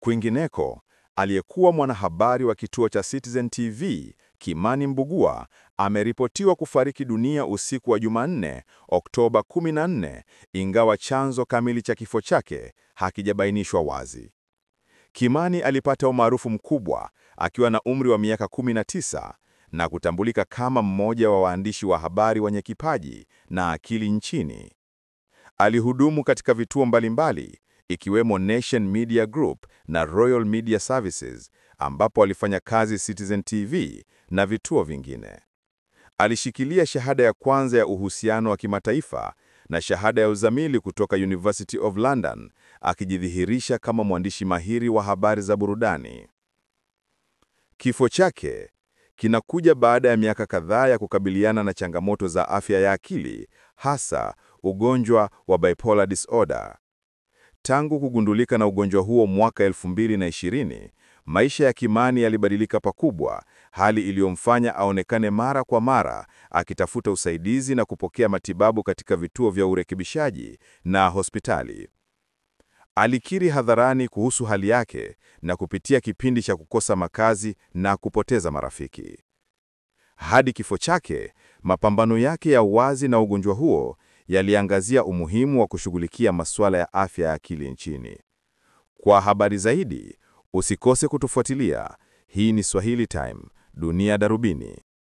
Kwingineko, aliyekuwa mwanahabari wa kituo cha Citizen TV, Kimani Mbugua, ameripotiwa kufariki dunia usiku wa Jumanne, Oktoba 14, ingawa chanzo kamili cha kifo chake hakijabainishwa wazi. Kimani alipata umaarufu mkubwa akiwa na umri wa miaka 19 na kutambulika kama mmoja wa waandishi wa habari wenye kipaji na akili nchini. Alihudumu katika vituo mbalimbali ikiwemo Nation Media Group na Royal Media Services ambapo alifanya kazi Citizen TV na vituo vingine. Alishikilia shahada ya kwanza ya uhusiano wa kimataifa na shahada ya uzamili kutoka University of London, akijidhihirisha kama mwandishi mahiri wa habari za burudani. Kifo chake kinakuja baada ya miaka kadhaa ya kukabiliana na changamoto za afya ya akili, hasa ugonjwa wa bipolar disorder. Tangu kugundulika na ugonjwa huo mwaka 2020, maisha ya Kimani yalibadilika pakubwa, hali iliyomfanya aonekane mara kwa mara akitafuta usaidizi na kupokea matibabu katika vituo vya urekebishaji na hospitali. Alikiri hadharani kuhusu hali yake na kupitia kipindi cha kukosa makazi na kupoteza marafiki. Hadi kifo chake, mapambano yake ya uwazi na ugonjwa huo yaliangazia umuhimu wa kushughulikia masuala ya afya ya akili nchini. Kwa habari zaidi, usikose kutufuatilia. Hii ni Swahili Time, Dunia Darubini.